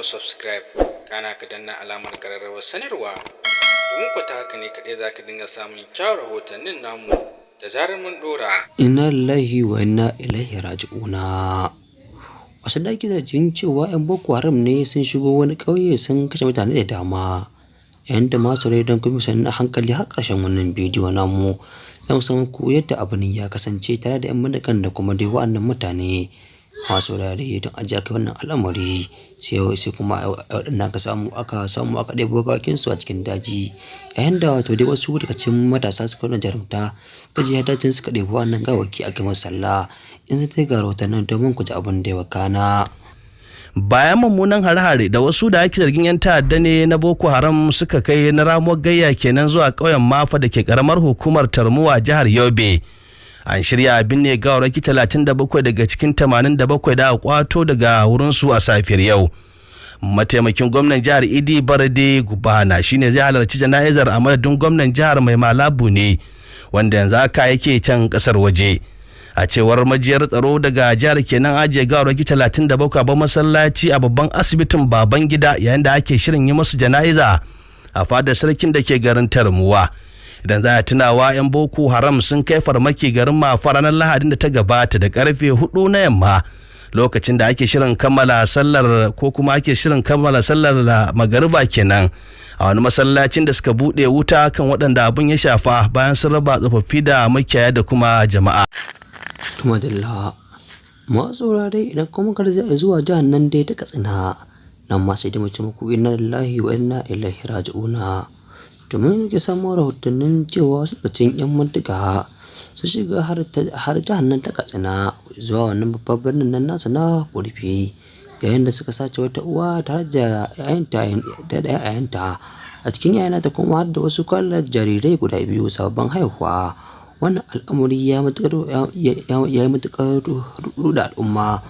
Mana subscribe, kana ka danna alamar kararrawar sanarwa, domin ku ta haka ne kaɗai za ka dinga samun kyawun rahotannin namu da zarar mun ɗora. Inna lillahi wa inna ilaihi raji'una. Wasu da ake zargin cewa 'yan Boko Haram ne sun shigo wani ƙauye sun kashe mutane da dama. Yayin da masu rai don kuma sannu a hankali har ƙarshen wannan bidiyo namu, za mu samu ku yadda abin ya kasance tare da 'yan bindigan da kuma dai wa'annan mutane. Masu saurare, don ajiye kai wannan al'amari sai kuma waɗanda aka samu aka ɗebo gawakinsu a cikin daji, yayin da wato dai wasu daga cikin matasa suka nuna jarumta, suka je dajin suka ɗebo wannan gawaki aka masu sallah. Yanzu dai ga rahotannin domin ku ji abin da ya wakana. Bayan mummunan hare-hare da wasu da ake zargin 'yan ta'adda ne na Boko Haram suka kai na ramuwar gayya kenan zuwa ƙauyen Mafa da ke karamar hukumar Tarmuwa, jihar Yobe, an shirya binne gawarwaki 37 daga cikin 87 da aka kwato daga wurinsu a safiyar yau. Mataimakin gwamnan jihar Idi Barde Gubana shine zai halarci jana'izar a madadin gwamnan jihar Mai Mala Buni, wanda yanzu haka yake can kasar waje. A cewar majiyar tsaro daga jihar kenan, ajiye gawarwaki 37 a masallaci a babban asibitin Babangida, yayin da ake shirin yi musu jana'iza a fadar sarkin da ke garin Tarmuwa. Idan za a tunawa, 'yan Boko Haram sun kai farmaki garin Mafa ranar Lahadin da ta gabata da karfe 4 na yamma, lokacin da ake shirin kammala sallar ko kuma ake shirin kammala sallar magariba kenan, a wani masallacin da suka bude wuta kan waɗanda abin ya shafa bayan sun raba tsofaffi da makiyaya da kuma jama'a. Tumadalla masu saurare, idan kuma kar zai zuwa jihar nan dai ta Katsina, nan ma sai da mace muku inna lillahi wa inna ilaihi raji'una, domin ke samun rahotannin cewa wasu daga cikin 'yan bindiga su shiga har jihar nan ta Katsina zuwa wannan babban birnin nan nasu na Kurfi, yayin da suka sace wata uwa tare da 'ya'yanta. A cikin 'ya'yan ta kuma har da wasu kwalar jarirai guda biyu sababbin haihuwa. Wannan al'amari ya yi matuƙar ruɗa al'umma.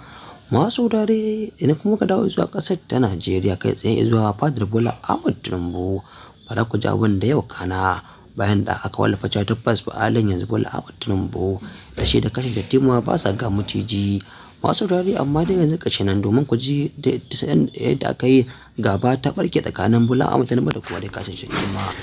Masu saurare, idan kuma ka dawo zuwa ƙasar ta Najeriya, kai tsaye zuwa fadar Bola Ahmad Tinubu, bara ku ji abin da ya wakana bayan da aka wallafa cewa tabbas a halin yanzu Bola Ahmad Tinubu da shi da Kashim Shettima ba sa ga maciji. Masu saurare, amma dai yanzu ƙarshe nan domin ku ji yadda aka yi gaba ta ɓarke tsakanin Bola Ahmad Tinubu da kuma dai Kashim Shettima.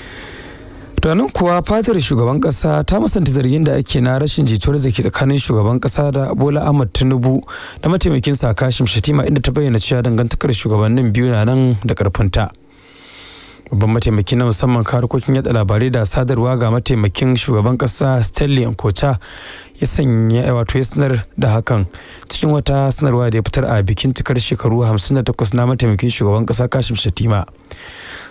To nan kuwa fadar shugaban kasa ta musanta zargin da ake na rashin jituwar da ke tsakanin shugaban kasa da Bola Ahmad Tinubu da mataimakin sa Kashim Shettima, inda ta bayyana cewa dangantakar shugabannin biyu na nan da karfinta. Babban mataimaki na musamman harkokin yada labarai da sadarwa ga mataimakin shugaban kasa, Stanley Nkwocha, ya sanya wato ya sanar da hakan cikin wata sanarwa da ya fitar a bikin cikar shekaru 58 na mataimakin shugaban kasa Kashim Shettima.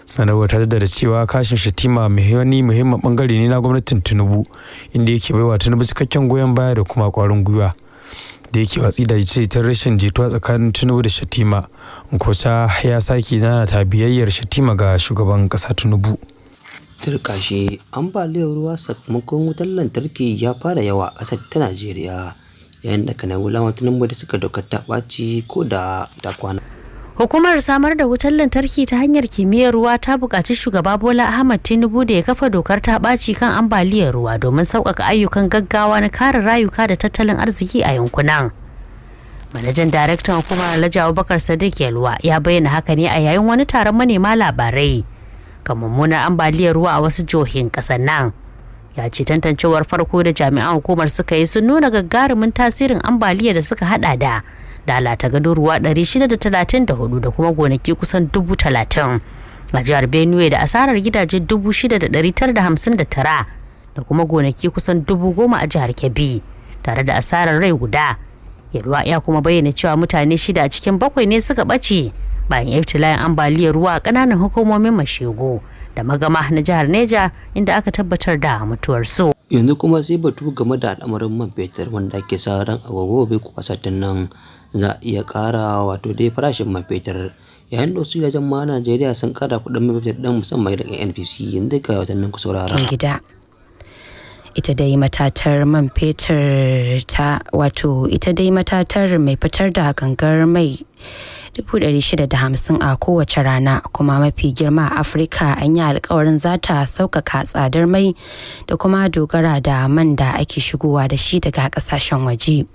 Sanarwar ta jaddada cewa Kashim Shettima wani muhimmin bangare ne na gwamnatin Tinubu, inda yake baiwa Tinubu cikakken goyon baya da kuma kwarin gwiwa. Da yake watsi da ta rashin jituwa tsakanin Tinubu da Shettima, Nkwocha ya sake nanata biyayyar Shettima ga shugaban kasa Tinubu. Turkashi, ambaliyar ruwa sakamakon wutar lantarki ya fara yawa a ƙasar ta Najeriya, yayin da kanan Bola Tinubu da suka dokar ta ɓaci ko da ta kwana. Hukumar samar da wutar lantarki ta hanyar kimiyyar ruwa ta buƙaci shugaba Bola Ahmad Tinubu da ya kafa dokar ta ɓaci kan ambaliyar ruwa domin sauƙaƙa ayyukan gaggawa na kare rayuka da tattalin arziki a yankunan. Manajan daraktan hukumar, Alhaji Abubakar Sadiq Yalwa, ya bayyana haka ne a yayin wani taron manema labarai kan mummunar ambaliyar ruwa a wasu jihohin ƙasar nan. Ya ce tantancewar farko da jami'an hukumar suka yi sun nuna gagarumin tasirin ambaliyar da suka hada da lalata garuruwa 634 da kuma gonaki kusan 30,000 a jihar Benue, da asarar gidaje 6,959 da kuma gonaki kusan 10,000 a jihar Kebbi, tare da asarar rai guda. Yalwa ya kuma bayyana cewa mutane shida a cikin bakwai ne suka ɓace bayan iftila'in ambaliyar ruwa a ƙananan hukumomin Mashegu da Magama na jihar Neja, inda aka tabbatar da mutuwarsu. Yanzu kuma sai batu game da al'amarin man fetur, wanda ake sa ran a gobe ko a satin nan za a iya ƙara wato dai farashin man fetur, yayin da wasu gidajen ma Najeriya sun ƙara kuɗin man fetur ɗin, musamman idan NNPC. Yanzu ga watannin ku saurara. Gida. Ita dai matatar man fetur ta wato ita dai matatar mai fitar da gangar mai 650 a kowace rana kuma mafi girma a Afirka, an yi alkawarin za ta sauƙaƙa tsadar mai da kuma dogara da man da ake shigowa da shi daga ƙasashen waje.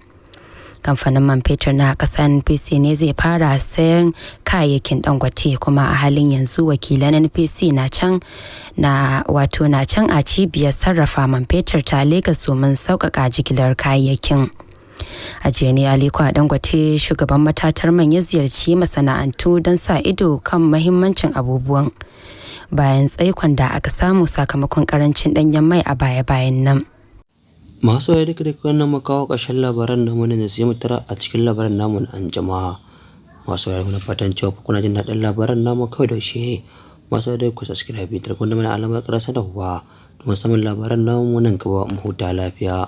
Kamfanin man fetur na ƙasa NPC ne zai fara sayan kayayyakin Dangote, kuma a halin yanzu wakilan NPC na can na wato na can a cibiyar sarrafa man fetur ta Legas domin sauƙaƙa jigilar kayayyakin. A jiya ne Aliko Dangote, shugaban matatar man, ya ziyarci masana'antu don sa ido kan mahimmancin abubuwan bayan tsaikon da aka samu sakamakon karancin danyen mai a baya-bayan nan. Masu saurare, duka duka wannan mu kawo ƙarshen labaran namu ne, sai mu tara a cikin labaran namu na anjima. Masu saurare, muna fatan cewa kuna jin daɗin labaran namu kawai da shi. Masu saurare, ku subscribe da kuma mana alamar ƙarar sanarwa domin samun labaran namu nan gaba. Mu huta lafiya.